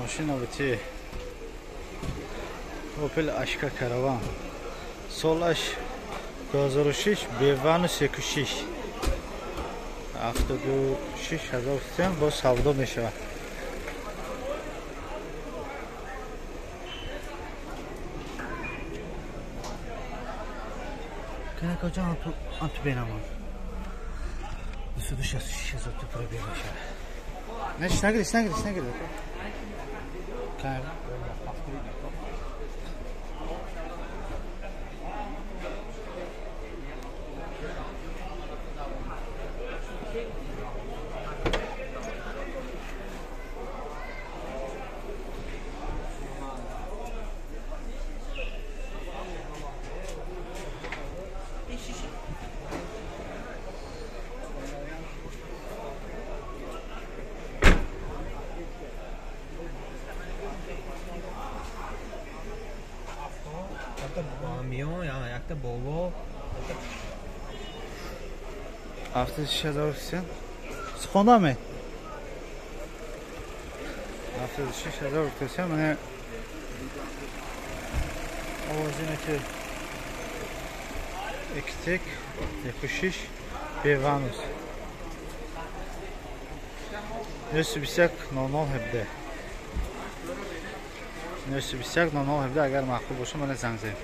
Мошина бути Opel Ашка Караван. Солаш 2006 бевану 36. 76 000 сем бо савдо мешавад. Кана анту анту бенамон. 266 000 ту пробег мешавад. Не, нагири, нагири, нагири. Кана Якта боло. 76 000 сем. Схондаме. 76 000 сем. Мане овозине ки Xtec 16 Беванус. 921 00 17. 921 00 17 агар маъқул боша, мана занг занед.